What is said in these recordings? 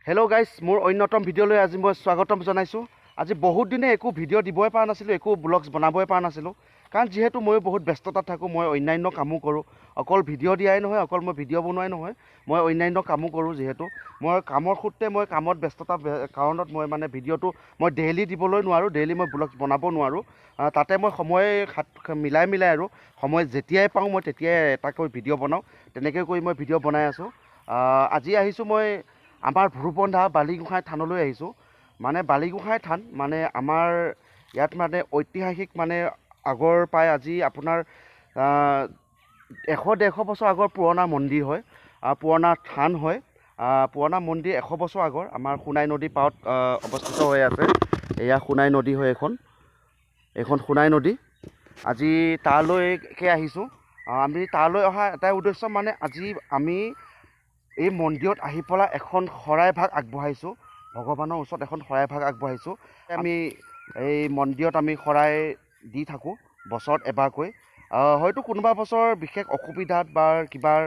Hello' guys, মোৰ অন্যতম ভিডিঅ'লৈ আজি মই স্বাগতম জনাইছোঁ। আজি বহুত দিনে একো ভিডিঅ' দিবই পৰা নাছিলোঁ, একো ব্লগছ বনাবই পৰা নাছিলোঁ, কাৰণ যিহেতু ময়ো বহুত ব্যস্ততাত থাকোঁ। মই অন্যান্য কামো কৰোঁ, অকল ভিডিঅ' দিয়াই নহয়, অকল মই ভিডিঅ' বনোৱাই নহয়, মই অন্যান্য কামো কৰোঁ। যিহেতু মই কামৰ সূত্ৰে মই কামত ব্যস্ততা কাৰণত মই মানে ভিডিঅ'টো মই ডেইলি দিবলৈ নোৱাৰোঁ, ডেইলি মই ব্লগছ বনাব নোৱাৰোঁ। তাতে মই সময় মিলাই মিলাই আৰু সময় যেতিয়াই পাওঁ মই তেতিয়াই এটাকৈ ভিডিঅ' বনাওঁ, তেনেকৈ কৰি মই ভিডিঅ' বনাই আছোঁ। আজি আহিছোঁ মই আমাৰ ভুৰবন্ধা বালিগোসাঁই থানলৈ আহিছোঁ। মানে বালিগোসাঁই থান মানে আমাৰ ইয়াত মানে ঐতিহাসিক, মানে আগৰ পাই আজি আপোনাৰ 100-150 বছৰ আগৰ পুৰণা মন্দিৰ হয়, পুৰণা থান হয়, পুৰণা মন্দিৰ 100 বছৰ আগৰ। আমাৰ সোণাই নদী পাৰত অৱস্থিত হৈ আছে। এয়া সোণাই নদী হয়, এইখন সোণাই নদী। আজি তালৈকে আহিছোঁ। আমি তালৈ অহা এটাই উদ্দেশ্য, মানে আজি আমি এই মন্দিৰত আহি পেলাই এখন শৰাই ভাগ আগবঢ়াইছোঁ, ভগৱানৰ ওচৰত এখন শৰাই ভাগ আগবঢ়াইছোঁ। আমি এই মন্দিৰত আমি শৰাই দি থাকোঁ বছৰত এবাৰকৈ। হয়তো কোনোবা বছৰ বিশেষ অসুবিধাত বা কিবাৰ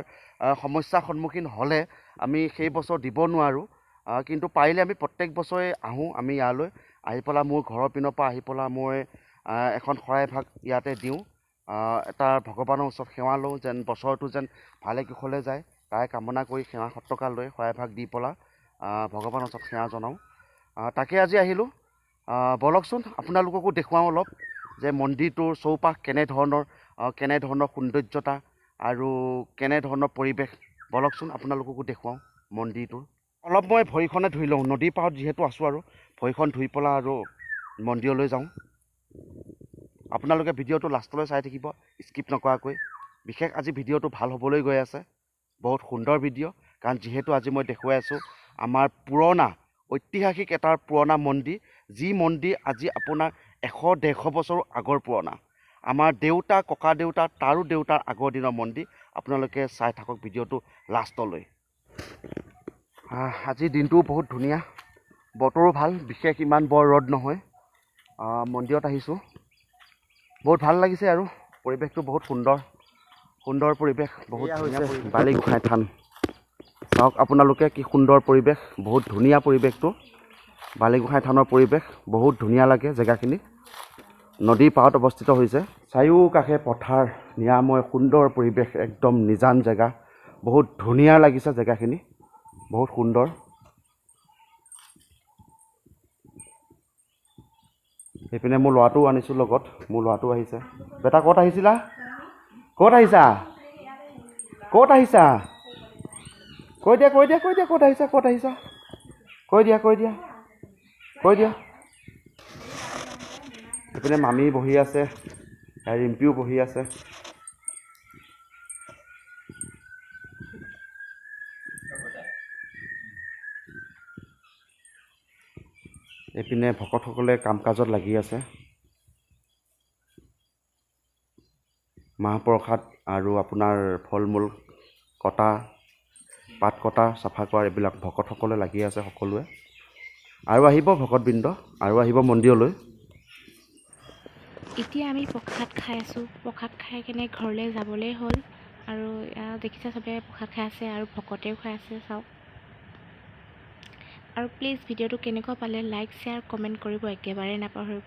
সমস্যাৰ সন্মুখীন হ'লে আমি সেই বছৰ দিব নোৱাৰোঁ, কিন্তু পাৰিলে আমি প্ৰত্যেক বছৰে আহোঁ। আমি ইয়ালৈ আহি পেলাই মোৰ ঘৰৰ পিনৰ পৰা আহি পেলাই মই এখন শৰাই ভাগ ইয়াতে দিওঁ, এটা ভগৱানৰ ওচৰত সেৱা লওঁ, যেন বছৰটো যেন ভালে কুশলে যায় তাৰে কামনা কৰি সেৱা সৎকাৰ লৈ শৰাই ভাগ দি পেলাই ভগৱানৰ ওচৰত সেৱা জনাওঁ। তাকে আজি আহিলোঁ। ব'লকচোন আপোনালোককো দেখুৱাওঁ অলপ যে মন্দিৰটোৰ চৌপাশ কেনেধৰণৰ সৌন্দৰ্যতা আৰু কেনেধৰণৰ পৰিৱেশ। ব'লকচোন আপোনালোককো দেখুৱাওঁ মন্দিৰটোৰ। অলপ মই ভৰিখনে ধুই লওঁ, নদীৰ পাৰত যিহেতু আছোঁ আৰু ভৰিখন ধুই পেলাই আৰু মন্দিৰলৈ যাওঁ। আপোনালোকে ভিডিঅ'টো লাষ্টলৈ চাই থাকিব স্কিপ নকৰাকৈ। বিশেষ আজি ভিডিঅ'টো ভাল হ'বলৈ গৈ আছে, বহুত সুন্দৰ ভিডিঅ', কাৰণ যিহেতু আজি মই দেখুৱাই আছোঁ আমাৰ পুৰণা ঐতিহাসিক এটা পুৰণা মন্দিৰ, যি মন্দিৰ আজি আপোনাৰ 100-150 বছৰৰ আগৰ পুৰণা, আমাৰ দেউতা ককা দেউতা তাৰো দেউতাৰ আগৰ দিনৰ মন্দিৰ। আপোনালোকে চাই থাকক ভিডিঅ'টো লাষ্টলৈ। আজিৰ দিনটোও বহুত ধুনীয়া, বতৰো ভাল, বিশেষ ইমান বৰ ৰ'দ নহয়। মন্দিৰত আহিছোঁ, বহুত ভাল লাগিছে আৰু পৰিৱেশটো বহুত সুন্দৰ, সুন্দৰ পৰিৱেশ, বহুত ধুনীয়া পৰিৱেশ। বালিগোসাঁই থান চাওক আপোনালোকে, কি সুন্দৰ পৰিৱেশ, বহুত ধুনীয়া পৰিৱেশটো। বালিগোসাঁই থানৰ পৰিৱেশ বহুত ধুনীয়া লাগে জেগাখিনি। নদীৰ পাৰত অৱস্থিত হৈছে, চাৰিওকাষে পথাৰ, নিৰাময় সুন্দৰ পৰিৱেশ, একদম নিজান জেগা, বহুত ধুনীয়া লাগিছে জেগাখিনি, বহুত সুন্দৰ। সেইপিনে মোৰ ল'ৰাটোও আনিছোঁ লগত, মোৰ ল'ৰাটো আহিছে। বেটা ক'ত আহিছিলা? ক'ত আহিছা? ক'ত আহিছা? কৈ দিয়া, কৈ দিয়া, কৈ দিয়া, ক'ত আহিছা? ক'ত আহিছা? কৈ দিয়া, কৈ দিয়া, কৈ দিয়া। সেইপিনে মামী বহি আছে, ৰিম্পীও বহি আছে। এইপিনে ভকতসকলে কাম কাজত লাগি আছে, মাহ প্ৰসাদ আৰু আপোনাৰ ফল মূল কটা, পাত কটা, চাফা কৰা, এইবিলাক ভকতসকলে লাগি আছে সকলোৱে। আৰু আহিব ভকতবৃন্দ, আৰু আহিব মন্দিৰলৈ। এতিয়া আমি প্ৰসাদ খাই আছোঁ, প্ৰসাদ খাই কেনে ঘৰলৈ যাবলৈ হ'ল। আৰু দেখিছে চবে প্ৰসাদ খাই আছে আৰু ভকতেও খাই আছে, চাওক। আৰু প্লিজ ভিডিঅ'টো কেনেকুৱা পালে লাইক শ্বেয়াৰ কমেণ্ট কৰিব একেবাৰে নাপাহৰিব।